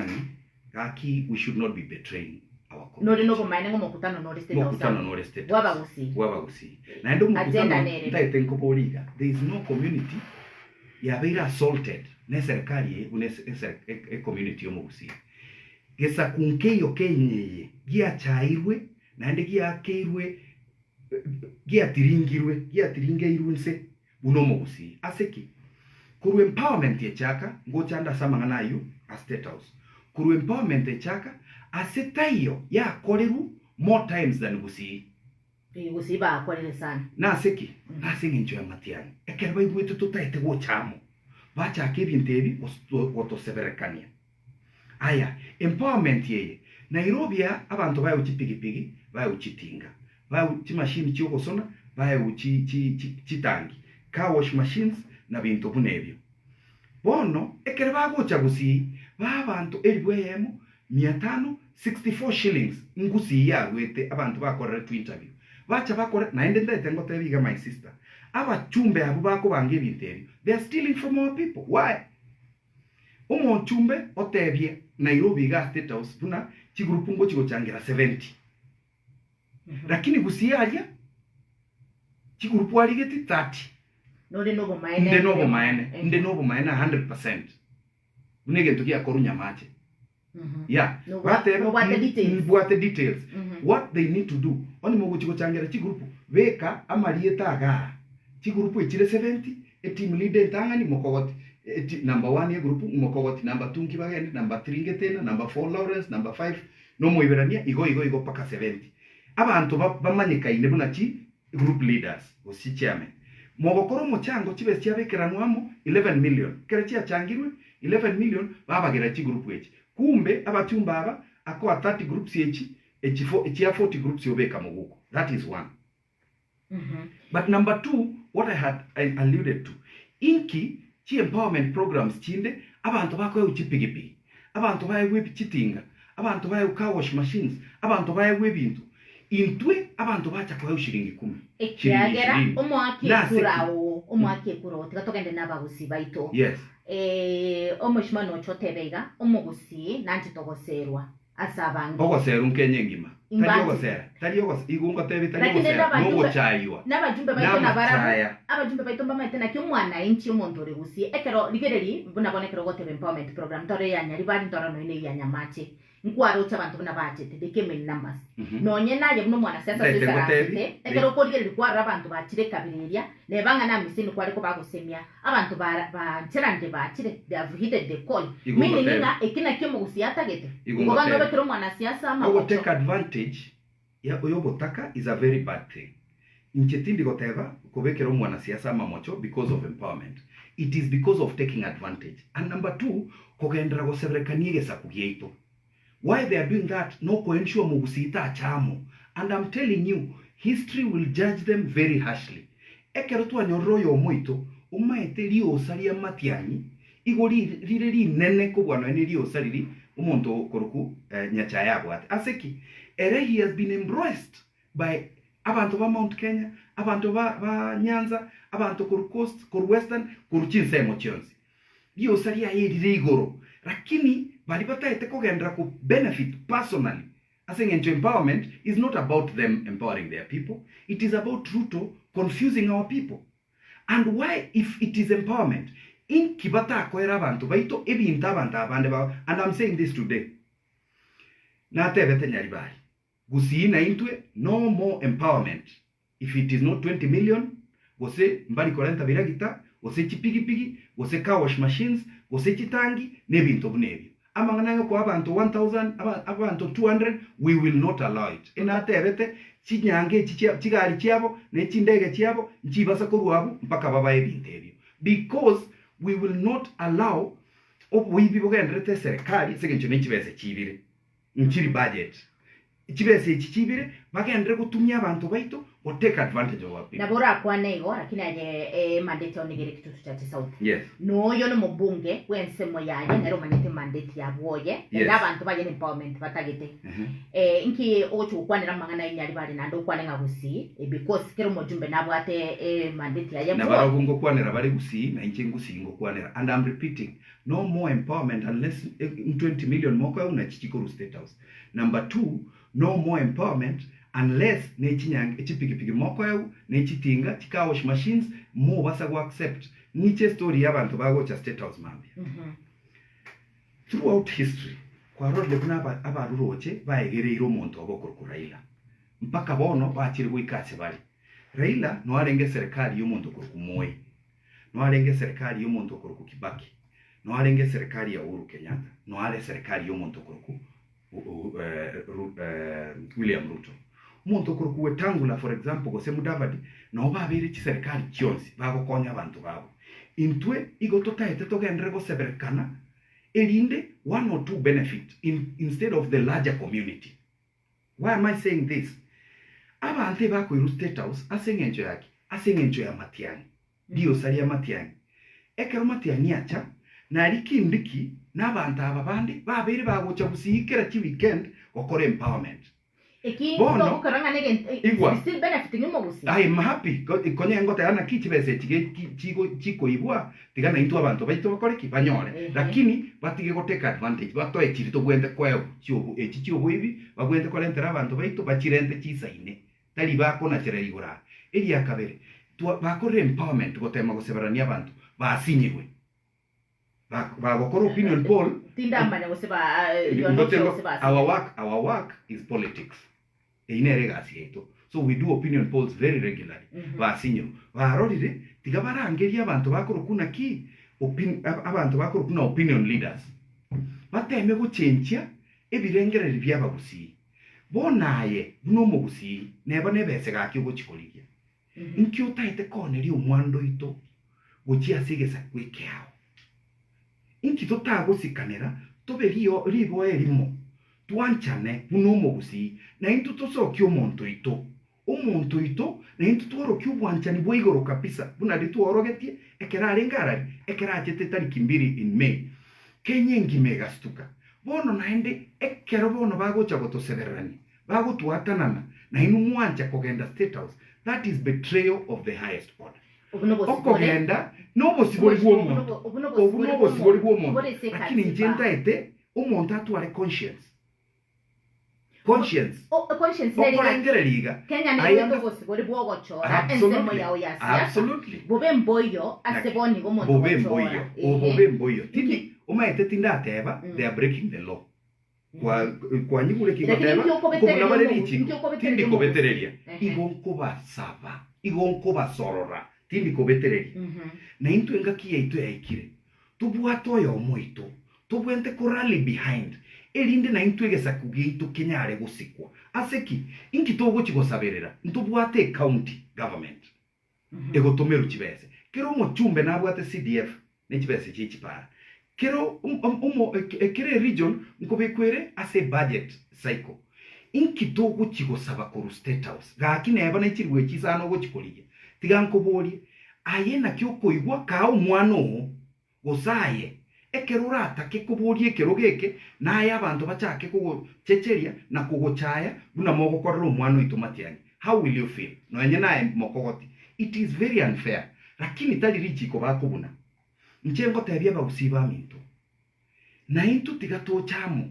Matiang'i, gaki we should not be betraying our Nore community. nobomaene ng'a omokutano nore State House Omokutano amo nore State House bw'Abagusii. bw'Abagusii. Naende Agenda omokutano nere. ntaete nkoboria iga, there is no community yabeire assaulted neserikari eye buna ese- ese- ecommunity y'Omogusii. Gesaku nkeiyo Kenya eye giachairwe naende giakeirwe giatiringirwe giatiringeirwe inse buna Omogusii. Ase ki? Korwa empowerment echaka, ngocha ande ase amang'ana ayio a State House. Korwa empowerment echaka, ase taiyo yakorerwu more times than Gusii. Ee, Gusii bakorire sana. Nase ki? Nase eng'encho ya matiang'i. Ekero baigwete totaete gocha amo, bachaka ebinto ebi gotoseberekania. Aya, empowerment eye, Nairobi aa abanto baegwe chipigipigi, baegwe chitinga, baegwe chimashini chiogosona, baegwe chi chi chi chitangi, car wash machines na binto buna ebio. Bono ekero bagocha gusii, baa abanto elifu eyemo, mia tano, 64 shillings ngusii yarwete abanto bakoreretwe interview. Bacha bakore, naende ntaete ngotebie iga my sister, abachumbe abwo bakobanga ebinto ebio, they are stealing from our people, why? Omochumbe otebie Nairobi igaa State House buna chigroup ngochi gochangera 70. Lakini gusii aria chigroup arigeti 30. Nore nobomaene. Nde nobomaene, nde nobomaene 100%. Buna egento giakorwa Nyamache. Yeah. Nobwa- Bateba nobwate details. Mbwate details. What they need to do, onye mogochi gochangera chigroup, beka amarieta agaa. Chigroup echire 70, eteam leader entang'ani mokogoti, eti number one egroup mokogoti, number two nki bagende, number three ngetena, number four Lawrence, number five nomoiberania, igo igo igo mpaka 70. Abanto ba bamanyekaine buna chi group leaders gose chi chairmen. Mogokora omochango chibesa chiabekeranwa amo 11 million, ekero chiachangirwe 11 million babagera chigroup echi. Kumbe abachumba aba akoa 30 groups echi, echi fo chia 40 groups obeka moguko. That is one. But number two, what I had alluded to, inki chi empowerment programs chinde abanto bakoegwa chipigipigi, abanto baegwe chitinga, abanto baegwe car wash machines, abanto baegwe ebinto, intwe abanto bacha koegwa shilingi kumi, shilingi Ekiagera ishirini. omoaki Nase ekura ki? oo, omoaki ekura oo, tiga togende nabagusii baito. Yes. Eh, omochima noche otebe iga, omogusii nanchete ogoserwa ase abange. Ogoserwa nkenye engima. Tari Imbanchete. ogosera, tari ogose, igo ngotebie tari Lakini rende ogosera, abajumbe, nogochaywa, nabajumbe baito nabarabwo, namachaya. abajumbe baito mbamaete naki omwanainchi omonto ore gusii, ekero rigereria buna bono ekero ogoteba empowerment program, ntore ya Nyaribari, ntore nonya na eya Nyamache, Nkwaroche abanto buna bachete, they came in numbers. Nonye naye buna omwanasiasa ase Ntaete oisaransete, ngotebi, ekero okorigereria kwarora abanto bachire ekabira eria, neba ng'a namiseni kware kobagosemia, abanto ba bancheranire bachire, they have heeded the call. Igo Meaning ngotebi. ng'a eki nakio omogusii atagete. Igo Igo bang'e ngotebi. obekere omwanasiasa amagocho. Ogotake advantage ya oyobotaka is a very bad thing. Inche tindi goteba kobekera omwanasiasa amamocho because of empowerment. It is because of taking advantage. And number two, kogenderera goseberekania egesaku giaito. Why they are doing that nokoensure mogusii tacha amo. And I'm telling you, history will judge them very harshly. Ekero twanyorire oyomo oito omaete riosa ria matiang'i igo rire rinene kobua nonya ne riosa riria omonto okorokwa Nyachae abwate. Ase ki? Ere he has been embraced by abanto ba Mount Kenya, abanto ba ba Nyanza, abanto korwa Coast, korwa Western, korwa chinsemo chionsi. Riosa riaye rire igoro, lakini baria bataete kogenderera ko benefit personally ase eng'encho empowerment is not about them empowering their people, it is about Ruto confusing our people. And why if it is empowerment, inki batakoera abanto baito ebinto abanto abande ba and I'm saying this today, natebete Nyaribari, Gusii naintwe no more empowerment if it is not 20 million gose mbari korenta biragita gose chipigipigi gose car wash machines gose chitangi na ebinto buna ebio. Amang'ana ayokoa abanto 1000 abanto 200 we will not allow it. Enatebete chinyange echi chia chigari chiabo ne chindege chiabo nchibasa korwa abwo mpaka babae ebinto ebio because we will not allow oboibi bogenderete eserekari ase eng'encho ne chibesa chibire. Nchiri budget. Chibesa echi chibere. Bagenderere gotumia abanto baito go take advantage of our people. Nabo orakwane igo, lakini aye emandeti yao nigo ere Kitutu Chache South. Yes. Noyo nomobunge bw'ensemo yaye nere omanyete emandeti ya bwoye, Yes. ere abanto baye ne empowerment batagete. Eh, inki ogochia gokwanera amang'ana a Nyaribari naende okwane ng'a Gusii, eh, because kera omojumbe nabwate emandeti yaye Na bwoye. barabwo ngokwanera bare Gusii, na inche Gusii ngokwanera. And I'm repeating, no more empowerment unless 20 million mokoegwa nachi chikorwa State House. Number two, No more empowerment unless ne chinyange chipigipigi mokoegwa ne chitinga chi car wash machines mobasa go accept ng'iche estory ya abanto bagocha state house mambia. Throughout history kwarorire buna aba abaruroche baegereire omonto obo okorokwa Raila mpaka bono bachire goika ase bare. Raila no arenge eserekari ya omonto okorokwa Moi, no arenge eserekari ya omonto okorokwa Kibaki, no arenge eserekari ya Uhuru Kenyatta, no are eserekari ya omonto okorokwa William Ruto. Omonto okorokwa Wetangula for example gose Mudavadi nabo babeire chiserikali chionsi bagokonya abanto babo. Intwe igo totaete togenderere goseberekana erinde one or two benefit in instead of the larger community. Why am I saying this? Abanto ebakoirwa state house ase eng'encho yaki? Ase eng'encho ya Matiang'i. Riosa ria Matiang'i. Ekero Matiang'i acha, naria Kindiki na abanto aba bande babeire bagocha gusii kera chiweekend gokora empowerment. Eki Bono, togokora ng'a negento igwa. it's still benefiting omogusii. I am happy ko- konya ngoteba naki chibesa echi ge- ki- chigo chikoibwa tiga naintwe abanto baito bakore ki? Banyore. Ehe. Lakini batige go take advantage batoe chiri tobwente koegwa chiobo echi chioboibi babwente korentera abanto baito bachirente chisaine. Tari bakonachera igoro aa. Eria kabere, twa, bakorire empowerment gotema goseberania abanto, basinyirwe. Ba, bagokora opinion poll, Tindamanya gose ba, you are not sure gose basinyirwe. our work, our work is politics. Eyio nere egasi yaito. So we do opinion polls very regularly. Basinyirwe. Barorire, tiga barangerie abanto bakorokwa naki, opin, abanto bakorokwa buna opinion leaders. Bateme gochenchia ebirengererio bi'abagusii. Bono aye, buna omogusii, neba nebese gaki ogochia korigia. Inki otaete kooneria omwando oito gochia ase egesaku ekeao? Inki totagosikanera tobe riboa erimo, twanchane buna omogusii, na intwe tosokie omonto oito, omonto oito, na intwe tworokie obwanchani bwa igoro kabisa, buna riria twaorogetie ekero arenge arari, ekero achete tariki mbiri in May. Kenya engima egastuka. Bono naende ekero bono bagocha gotosebererania, bagotwatanana, nainwe mwancha kogenda State House, that is betrayal of the highest order. Obu nobosibore. Okogenda nobosibori bw'omonto. Obu Obu nobosibori bw'omonto. Bore ase Lakini inche ekatiba. ntaete omonto atware conscience. Conscience. O- conscience nere iga- Okorengereria iga. Kenya I nerwete under- obosibore bw'ogochora ensemo Absolutely. yao ya siasa. Absolutely. Bobe mboiyo ase Naki, bono igo omonto bobe gochora. mboiyo Ehe. obobe mboiyo tindi Nki- omaete tindateba they are breaking the law Kwa- kwanyigure ki Lakini ngoteba inki okobetereria nkobuna bare omogu- richiko inki okobetereria tindi omogusi? kobetereria Ehe. igo nkobasaba igo nkobasorora tindi kobetereria na intwe engaki yaito yaikire tobwate oyomo oito Tobwente ko rally behind erinde naintwe egesaku giaito kenyare gosikwa. Ase ki? Inki togochi gosaberera? Ntobwate ecounty government egotomerwa chibese. Kera omochumbe nabwate CDF ne chibese chie chipara. Kera omo kera eregion nkobekwa ere ase ebudget cycle. Inki togochi gosaba korwa state house? Gaki neba ne chiribu echi isano ogochi korigia. Tiga nkoborie, aye naki okoigwa kaa omwana oo Gose aye, ekero oratake koboria ekerogo eke, naye abanto bachake kogochecheria na kogochaya buna mogokorera omwana oito matiang'i. How will you feel? Nonye naye mokogoti. It is very unfair. Lakini tari richiko bakobuna. Inche ngotebia abagusii baminto, naintwe tiga toche amo.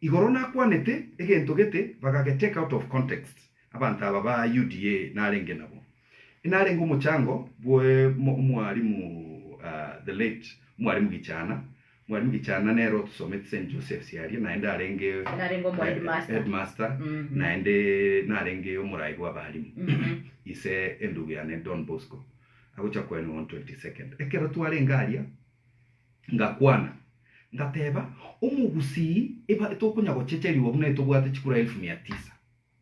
Igoro nakwanete egento gete bagage take out of context abanto aba ba UDA narenge nabo. Inarenge omochango bwe omwalimu the late Mwalimu Gichana, Mwalimu Gichana nere otosometi Saint Joseph's aria naende arenge Narenge omo headmaster. headmaster naende narenge omorai bwa abalimu ise endugu yane Don Bosco agocha koenwa on 22nd. Ekero twarenge aria Ngakwana, ngateba, Omogusii eba tokonya gochecherigwa buna etobwate chikura elfu mia tisa,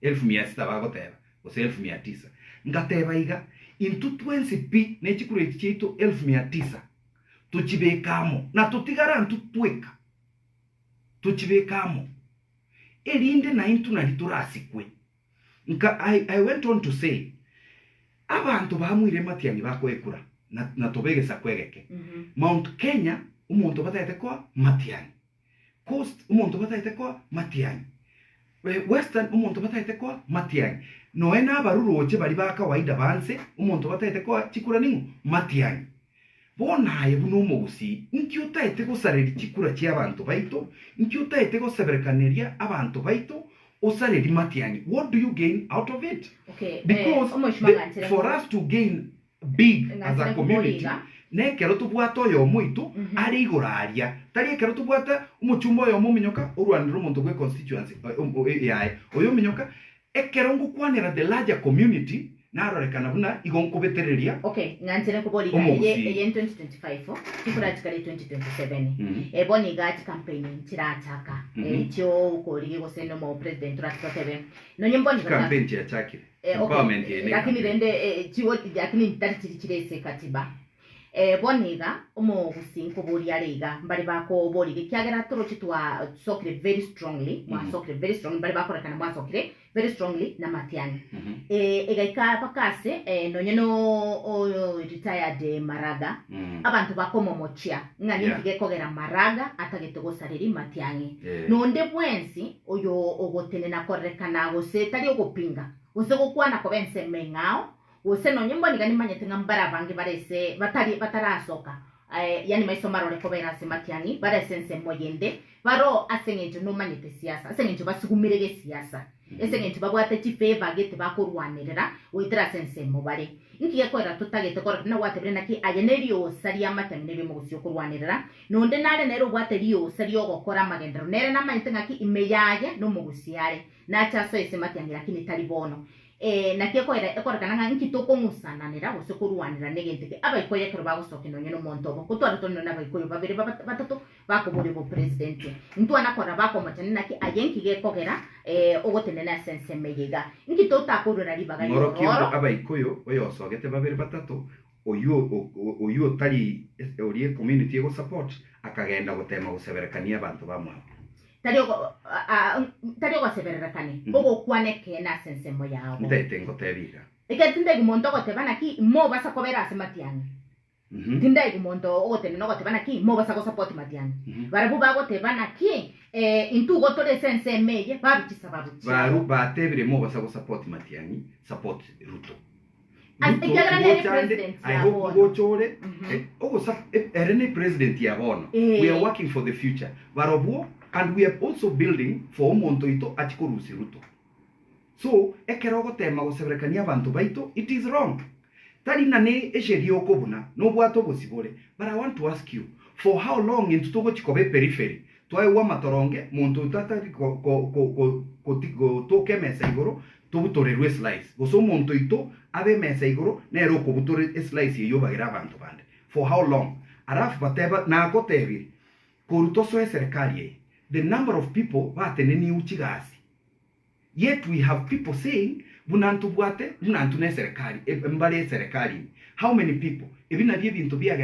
elfu mia sita bagoteba, gose elfu mia tisa. Ngateba iga, Intwe twensi pi ne chikura echi chiaito elfu mia tisa, tochibeke amo, na totigare intwe tweka, tochibeke amo, erinde naintwe nari torasikwe. Nka I, I went on to say, abanto bamoire matiang'i bakoekura na, na tobe egesaku egeke. Mount Kenya omonto batagete koa matiang'i. Coast omonto batagete koa matiang'i. Western omonto batagete koa matiang'i. Noe na abaruroche baria ba kawaida ba nse omonto batagete koa chikura ning'o? Matiang'i. Bono aye buna omogusii, inki otaete gosareria chikura chi'abanto baito? Inki otaete goseberekaneria abanto baito osarerie matiang'i? What do you gain out of it? Okay, eh, Because omoishima the, ng'anchire for nko- us to gain big as Ng'anchire a community, nkoboriga. nekero tobwate oyomo oito are igoro aria, tari ekero tobwate omochumba oyomo ominyoka orwanere omonto bwe constituency yaye, oyo ominyoka, ekero ngokwanera the larger community, narorekana buna igo nkobetereria Okay, ng'anchire nkoboriga eye omogusii. eye 2025 chikorachikare 2027 eh, bono iga chicampaign nchirachaka eh, chiokorigia gose nomo president oratotebe nonye mboni Chicampaign chiachakire. Eh, okay. Empowerment eye ne Lakini campaign. rende eh, chigo lakini ntari chiri chire ase ekatiba. Eh, bono iga omogusii nkoboria are iga mbare bakoboria ekiagera toroche twasokire very strongly mwasokire very strongly mbare bakorekana mwasokire very strongly na matiang'i eh, egaika mpaka ase eh, nonye no o, retired eh, Maraga abanto bakomomochia ng'a Yeah. ninki gekogera Maraga atagete gosareri matiang'i Eh. nonde bwensi oyo ogotenena korerekana gose tari ogopinga gose gokwana koba ensemo eng'ao gose nonye mboni iga nimanyete ng'a mbare abange bare ase batari batarasoka eh, yani maiso marore kobera ase matiang'i bare ase ensemo yende baro ase eng'encho nomanyete siasa ase eng'encho basugumire gesiasa ase eng'encho babwate chifavour gete bakorwanerera goetera ase ensemo bare inki gekorera totagete korora buna gwatebire naki aye neriosa ria matiang'i nerio omogusii okorwanerera nonde nare nere obwate riosa riogokora amagenderero nere namanyete ng'aki ime yaye nomogusii are nache asoe ase matiang'i lakini tari bono Eh, naki ekoera ekorekana ng'a inki tokong'usananera gose korwanera na egento eke abaikoyo ekero bagosokia nonye na omonto obo gotwara tore nonye na abaikoyo babere batato bakoboria obopresident intwana korora bakomochani naki aye nki gekogera eh, ogotenena ase ensemo eye iga inki totakorwera ribaga Ng'orokia riororo abaikoyo oyosogete babere batato oyio oyio otari oria ecommunity egosupport akagenda gotema goseberekania abanto bamwabo. Tari ogo a tari ogosebererekani, ogokwana ekeene ase ensemo yao. Ntaete ngotebi iga. Ekero tindaigwa monto ogoteba naki mobasa kobera ase matiang'i. Tindaigwa monto ogotenena ogoteba naki mobasa gosupport matiang'i. Barabwo bagoteba naki eh, intwe igo tore ase ensemo eye, barwe chisababu Baru chiabo. batebire mobasa gosupport matiang'i, support Ruto. As- Ruto ekiagera nere ngocha ande, president I ya hope bono. ngocha ore, eh, ogosa eh, ere ne president ya bono. Eh. We are working for the future. Barobwo and we are also building for omonto oito achi korusia Ruto. So, ekero ogotema goseberekania abanto baito, it is wrong. Tari ng'a ne esheria okobuna, nobwate obosibore, but I want to ask you, for how long intwe togochi koba eperiphery, twaegwa amatoronge, monto oito atari ko ko ko ko goti gotoka emesa igoro, tobutorerwe eslice, gose omonto oito abe emesa igoro, nere okobutora eslice eyio obagere abanto bande. For how long? Alafu bateba, nagotebirie, korwa tosoe eserekari eye, the number of people bateneniwu chigasi, Yet we have people saying buna ntobwate buna ntwe ne eserekari, mbare eserekari ime. How many people? Ebi nabio ebinto biagerete.